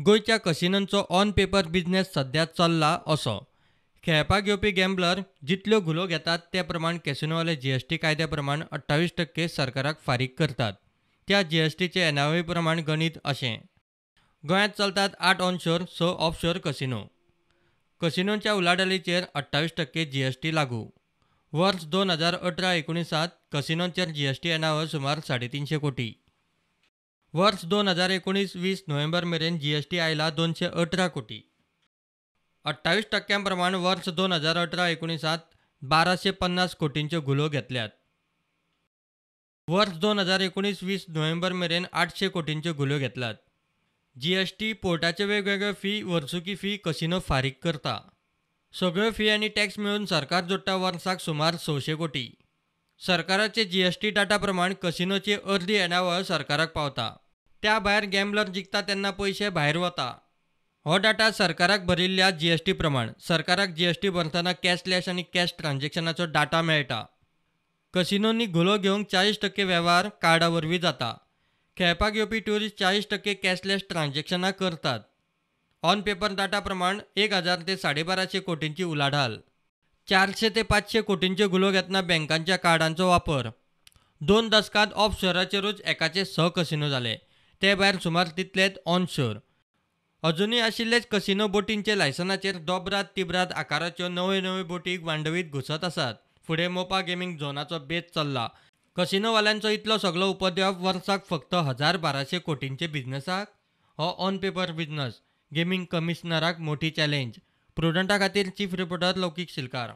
गोंयच्या कसिनोंचो on paper business सध्या चल्ला असो. खेळपाक येवपी गॅम्बलर जितल्यो घुलो घेतात ते प्रमाण कॅसिनोवाले जीएसटी कायद्या प्रमाण 28% सरकाराक फारीक करतात. त्या जीएसटीचे येणावळी प्रमाण गणीत अशें. गोंयांत चलतात 8 ऑनशोर, 6 ऑफशोर कसिनो. कसिनोंच्या उलाढालीचेर 28% जीएसटी लागू. वर्स 2018-19 कसिनोंचेर जीएसटी येणावळ सुमार 350 कोटी. वर्स 2019-20 नोव्हेंबर मेरेन जीएसटी आयला 218 कोटी. 28% प्रमाण वर्स 2018-19 1250 कोटींच्यो घुलो घेतल्यात. वर्स 2019-20 नोव्हेंबर मेरेन 800 कोटींच्यो घुल्यो घेतल्यात. जीएसटी पोर्टाचे वेगवेगळे फी, वर्सुकी फी कसिनो फारीक करता. सगळ्यो फी आनी टॅक्स मेळून सरकार जोडटा वर्साक सुमार 600 कोटी. सरकाराचे जीएसटी डाटा प्रमाण कसिनोची अर्दी येणावळ सरकाराक पावता. त्या भायर गॅम्बलर जिखता तेन्ना पयशे भायर वता. हो डाटा सरकाराक भरिल्ल्या जीएसटी प्रमाण. सरकाराक जीएसटी भरतना कॅशलॅस आनी कॅश ट्रान्झॅक्शनाचो डाटा मेळटा. कसिनोंनी घुलो घेवंक 40% वेव्हार कार्डा वरवीं जाता. खेळपाक येवपी ट्युरिस्ट 40% कॅशलॅस ट्रान्झॅक्शनां करतात. ऑन पेपर डाटा प्रमाण 1000 ते 1250 कोटींची उलाढाल. 400 ते 500 कोटींच्यो घुलो घेतना बँकांच्या कार्डांचो वापर. 2 दसकांत ऑफशोराचेरूच एकाचे 6 कसिनो जाले. ते भायर सुमार तितलेच ऑनशोर. अजुनूय आशिल्लेच कसिनो बोटींचे लायसनाचेर दोबराद तिबराद आकाराच्यो नव्यो नव्यो बोटी मांडवीत घुसत आसात. फुडें मोपा गेमींग झोनाचो बेत चल्ला. कसिनोवाल्यांचो इतलो सगलो उपद्व्याप वर्साक फक्त 1000-1200 कोटींचे बिझनेसाक. हो ऑन पेपर बिझनस. गेमींग कमिशनराक मोठी चॅलेंज. प्रुडंटा खातीर चीफ रिपोर्टर लौकीक शिलकार.